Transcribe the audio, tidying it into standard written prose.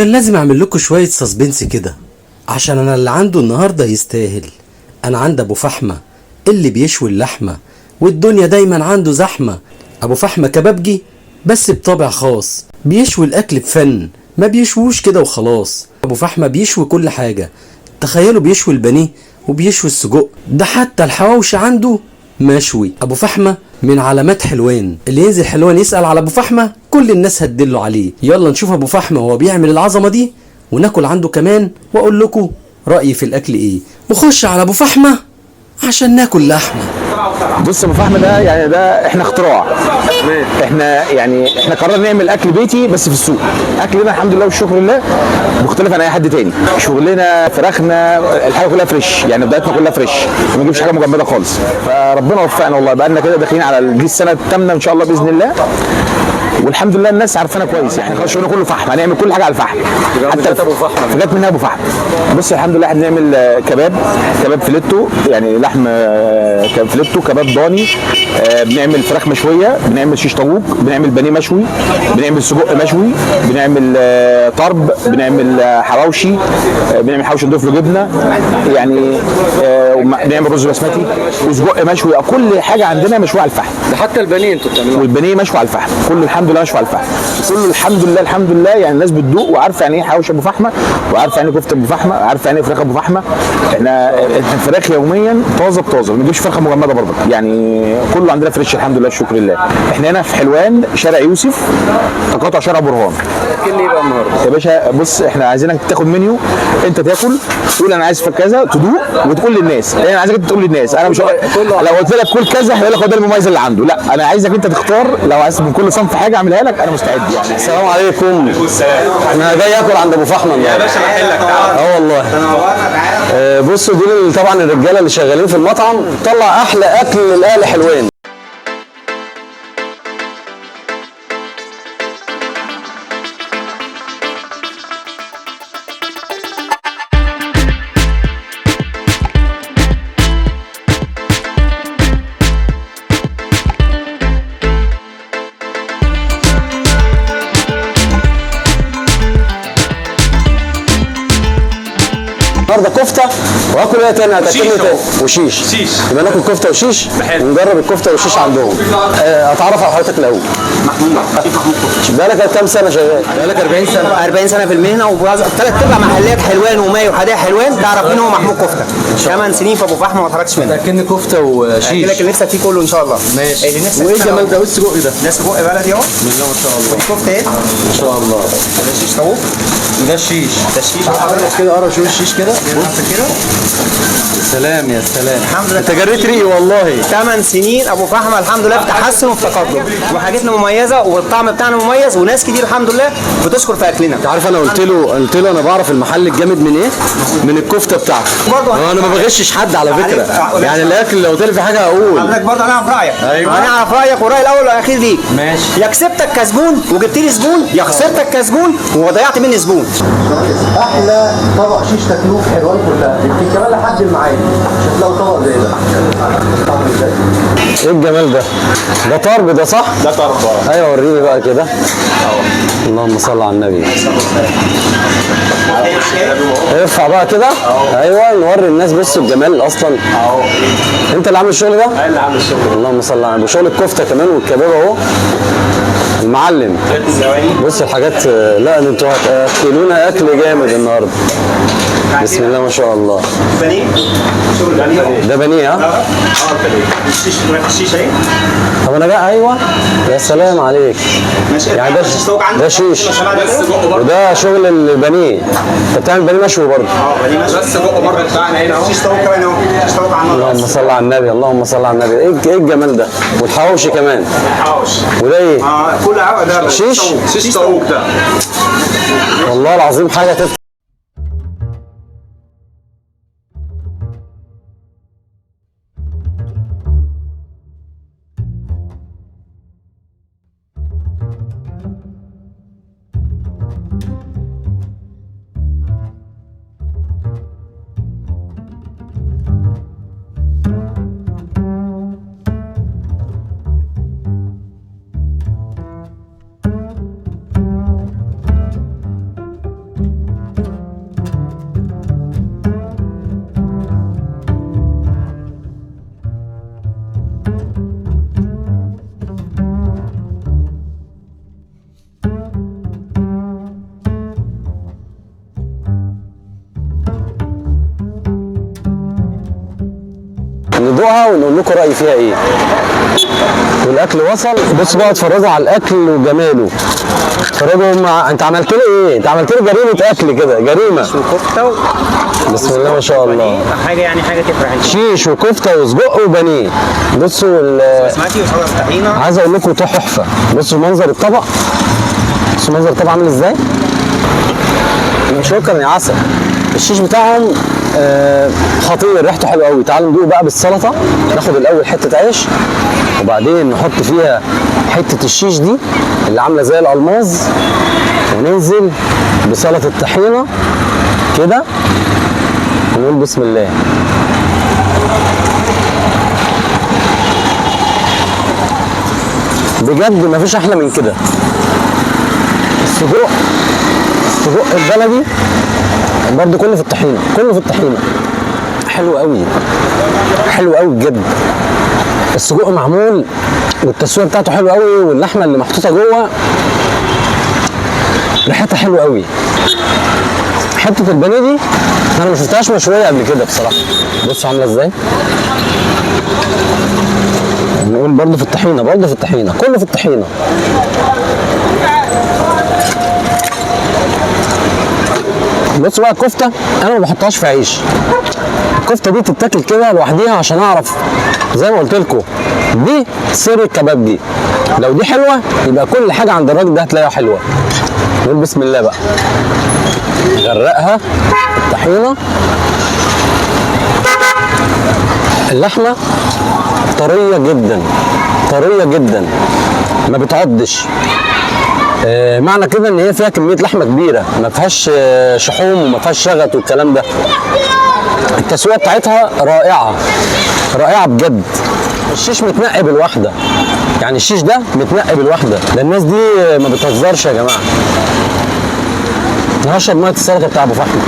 كان لازم اعمل لكم شوية suspense كده، عشان انا اللي عنده النهاردة يستاهل. انا عند ابو فحمة اللي بيشوي اللحمة، والدنيا دايما عنده زحمة. ابو فحمة كبابجي بس بطابع خاص، بيشوي الاكل بفن، ما بيشووش كده وخلاص. ابو فحمة بيشوي كل حاجة، تخيلوا بيشوي البانيه وبيشوي السجق، ده حتى الحواوشي عنده مشوي. ابو فحمة من علامات حلوان، اللي ينزل حلوان يسأل على ابو فحمة كل الناس هتدله عليه. يلا نشوف ابو فحمة وهو بيعمل العظمة دي، وناكل عنده كمان واقول لكم رأيي في الاكل ايه. وخش على ابو فحمة عشان ناكل لحمة. بص ابو فحمه ده يعني ده احنا اختراع. احنا يعني احنا قررنا نعمل اكل بيتي بس في السوق. اكلنا الحمد لله والشكر لله مختلف عن اي حد تاني. شغلنا فراخنا الحاجة كلها fresh، يعني بدايتنا كلها fresh، ما بنجيبش حاجة مجمده خالص. فربنا وفقنا والله، بقى لنا كده داخلين على دي السنة الثامنة ان شاء الله باذن الله، والحمد لله الناس عارفانا كويس. يعني خلاص شغلنا كله فحم، هنعمل كل حاجة على الفحم، حتى ابو فحم فجت منها ابو فحم. بص الحمد لله احنا بنعمل كباب، كباب فيليتو يعني لحم فيليتو، كباب ضاني، بنعمل فراخ مشوية، بنعمل شيش طاووق، بنعمل بانيه مشوي، بنعمل سجق مشوي، بنعمل طرب، بنعمل حواوشي، بنعمل حواوشي نضيف له جبنه يعني، بنعمل رز بسمتي وسجق مشوي. كل حاجة عندنا مشوية على الفحم، ده حتى البانيه انتوا بتعملوه، والبانيه مشوي على الفحم، كله الحمد لله مشوي على الفحم، كله الحمد لله الحمد لله. يعني الناس بتدوق وعارفه يعني ايه حواوشي ابو فحمه، وعارفه يعني ايه كفته ابو فحمه، عارفه يعني ايه فراخ ابو فحمه. احنا الفراخ يوميا طازة بطازه، ما بنجيبش فرخة مجمده برضك، يعني كله عندنا fresh الحمد لله الشكر لله. احنا هنا في حلوان شارع يوسف، تقاطع شارع برهان. اكل ايه بقى النهارده يا باشا؟ بص احنا عايزينك تاخد منيو، انت تاكل تقول انا عايز في كذا، تدوق وتقول للناس. انا عايزك انت تقول للناس، انا مش لو قلت لك كل كذا هيقول لك هو ده المميز اللي عنده، لا انا عايزك انت تختار. لو عايز من كل صنف حاجة اعملها لك انا مستعد يعني. السلام عليكم. انا جاي اكل عند ابو فحمه يا باشا، محلك تعالى. اه والله. بصوا دول طبعا الرجالة اللي شغالين في المطعم، طلع احلى اكل للاهل حلوان. النهارده كفته، وهاكل ايه تاني؟ هتاكلني تاني وشيش. شيش. يبقى ناكل كفته وشيش ونجرب الكفتة والشيش عندهم. اتعرف على حضرتك الاول. محمود، شيف محمود كفته. بقالك كام سنة شغال؟ بقالك 40 سنة. 40 سنة في المهنة، وثلاث ارباع محلات حلوان وماي وحدائق حلوان تعرف مين هو محمود كفته. 8 سنين في ابو فحمه ما اتحركتش منه. تاكلني كفته وشيش. اكلك اللي نفسك فيه كله ان شاء الله. ماشي. اللي نفسك. وايه الجمال ده؟ وايه السجق ده؟ ده سجق بلدي اهو. بسم الله ما شاء الله. والكفته اهي ما شاء الله. ده شيش طاووق. ده الشيش. ده الشيش. حضرتك كده قرب شوف الشيش كده. بص كده. سلام يا سلام. الحمد لله. انت جريت ريقي والله. 8 سنين ابو فحمه الحمد لله في تحسن وفي تقدم، وحاجتنا مميزة والطعم بتاعنا مميز، وناس كتير الحمد لله بتشكر في اكلنا. انت عارف انا قلت له انا بعرف المحل الجامد من ايه؟ من الكفتة بتاعته. برضه انا ما بغشش حد على فكرة، يعني الاكل لو طلع في حاجة هقول. حضرتك برضه انا اعرف رايك. ايوه انا اعرف رايك، ورايي الاول والاخير ليك. ماشي. يا كسبتك كسبون وجبت لي زبون، يا خسرتك كسبون وضيعت مني زبون. احلى طبق شيش تاكلوه في حلوان كلها، يمكن كمان لحد المعادي مش هتلاقوا طبق زي ده. ايه الجمال ده؟ ده طرب ده صح؟ ده طرب. ايوه وريني بقى كده. اللهم صل على النبي. ارفع بقى كده. ايوه نوري الناس بس الجمال اصلا. انت اللي عامل الشغل ده؟ انا اللي عامل الشغل. اللهم صل على النبي. شغل الكفتة كمان والكباب اهو. المعلم. بص الحاجات، لا انتوا هتاكلونا اكل جامد النهارده. بسم الله ما شاء الله. بانيه. شغل بانيه. ده بانيه؟ ها؟ اه بانيه. الشيش، الشيش اهي. طب انا بقى ايوه يا سلام عليك. ماشي. يعني ده شيش وده شغل البانيه. انت بتعمل بانيه مشوي برضه؟ اه بانيه مشوي. بس سجق برضه بتاعنا هنا اهو. شيش طاووق كمان اهو. شيش طاووق على النار. اللهم صل على النبي، اللهم صل على النبي. ايه الجمال ده؟ والحواوشي كمان. حواوشي. وده ايه؟ كل عقد ده شيش؟ شيش طاووق ده. والله العظيم حاجة تفتح. ندوقها ونقول لكم رايي فيها ايه. والاكل وصل. بصوا بقى اتفرجوا على الاكل وجماله. اتفرجوا مع انت عملت لي ايه؟ انت عملت لي جريمة اكل كده، جريمة. وكفته بسم الله ما شاء الله. حاجة يعني حاجة تفرح انت. شيش وكفته وسجق وبانيه. بصوا بسمتي وسلطة طحينه. عايز اقول لكم تحفة. بصوا منظر الطبق، بصوا منظر الطبق عامل ازاي. شكرا يا عسل. الشيش بتاعهم خطير، ريحته حلوة قوي. تعالوا ندوق بقى بالسلطة. ناخد الاول حتة عيش وبعدين نحط فيها حتة الشيش دي اللي عامله زي الالماظ، وننزل بسلطه الطحينه كده ونقول بسم الله. بجد مفيش احلى من كده. السجق، السجق البلدي برضو كله في الطحينه، كله في الطحينه. حلو قوي، حلو قوي بجد. السجق معمول والتسويه بتاعته حلوة قوي، واللحمة اللي محطوطة جوه ريحتها حلوة قوي. حتة البانيه دي انا ما شفتهاش مشوية قبل كده بصراحة. بصوا عامله ازاي. نقول برضو في الطحينه، برضو في الطحينه، كله في الطحينه. بصوا بقى الكفتة انا ما بحطهاش في عيش. الكفتة دي تتاكل كده لوحديها عشان اعرف زي ما قلت لكم دي سر الكباب دي. لو دي حلوة يبقى كل حاجة عند الراجل ده هتلاقيها حلوة. نقول بسم الله بقى. غرقها الطحينه. اللحمة طرية جدا، طرية جدا، ما بتعضش. معنى كده ان هي فيها كمية لحمه كبيرة، ما فيهاش شحوم وما فيهاش شغط والكلام ده. التسوية بتاعتها رائعة، رائعة بجد. الشيش متنقي بالواحده، يعني الشيش ده متنقي بالواحده. ده الناس دي ما بتهزرش يا جماعة. انا هشرب مية السلطة بتاع ابو فحمه.